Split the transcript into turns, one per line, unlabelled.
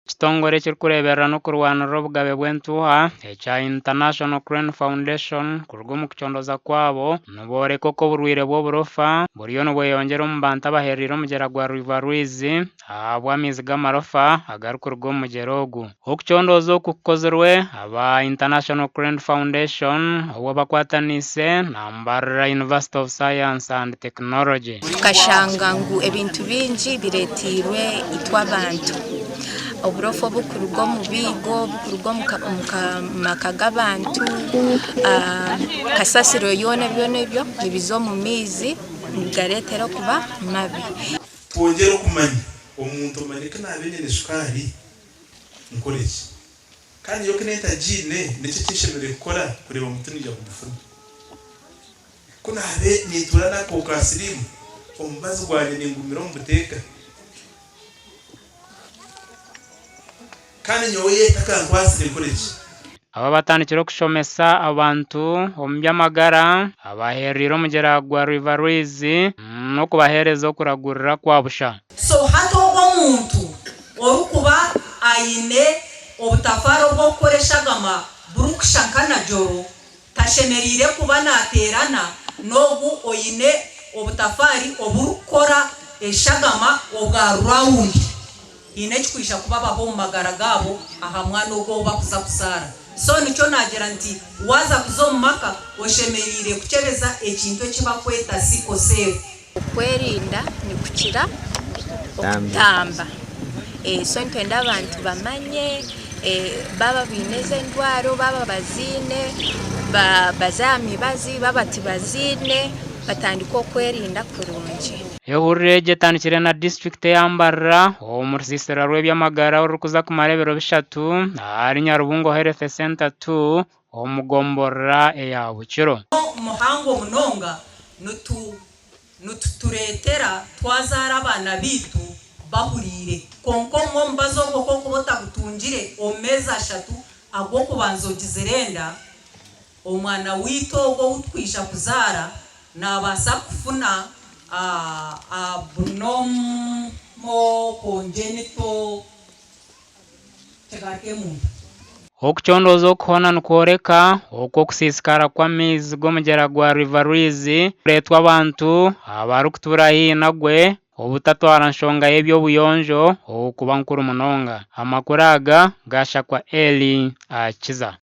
Ekitongore ekirikureeberera n'okurwanirira obugabe bw'entuuha ekya International Crane Foundation kuruga omu kucondooza kwabo nibooreka oku oburwaire bw'oburofa buriyo nibweyongyera omu bantu abaherereire omugyera gwa River Rwizi ahabw'amaizi g'amarofa agarikuruga omu mugyera ogu. Okucondooza oku kukozirwe aba International Crane Foundation obwo bakwataniise na Mbarara University of Science and Technology.
Tukashanga ngu ebintu bingi bireeteirwe itwe abantu. Oburofa oburikuruga omu biigo, oburikuruga omu maka g'abantu, kasasiro yoona byona ebyo nibiza omu maizi nibigareetera okuba mabi.
Twongyere okumanya omuntu omanye ku naabe nyine shukaari nkore ki? Kandi nyowe ku nentagiine niki eki nshemereire kukora kureeba ngu tindija kugifuna? Ku naabe nintuura n'akahuka ka siriimu, omubazi gwangye ningumira omu buteeka. Kandi nyowe yo etakankwatsire nkore ki?
Aba batandikire okushomesa abantu omu by'amagara abaherereire omugyera gwa River Rwizi n'okubaheereza okuragurira kwa busha.
So hati ogwo omuntu orikuba aine obutafaari obw'okukora eshagama burikushusha nka najoro Tashemereire kuba naateerana n'ogu oine obutafaari oburikukora eshagama obwa rawundi. Haine ekikwija kubabaho omu magara gaabo aha mwana ogwo ou bakuza kuzaara. So nikyo naagira nti waaza kuza omu maka oshemereire kukyebeza ekintu eki bakweta sickle cell.
Okwerinda nikukira okutamba. So nitwenda abantu bamanye baaba baine ezo endwara oba baaba baziine baze aha mibazi baaba tibaziine batandike okwerinda kurungi.
Ehururu egi etandikire na disiturikiti eya Mbarara omu rusiisira rw'eby'amagara orurikuza kumara ebiro bishatu ahari Nyarubungo Health Centre ii omu gomborora eya Bukiro.
Muhango munonga nitu nitutureetera twazaara abaana baitu bahuriire. Kwonka obumwe omubazi ogwo ku orikuba otagutungire omu meezi ashatu ag'okubanza ogizire enda, omwana waitu ogwo ou turikwija kuzaara naabaasa kufuna abnormal congenital
Okucondooza oku hoona nikworeka oku okusiisikara kw'amaizi g'omugyera gwa River Rwizi kureetwa abantu abarikutuura haihi nagwe obutatwara nshonga y'eby'obuyonjo okuba nkuru munonga. Amakuru aga gashakwa Elly Akiza.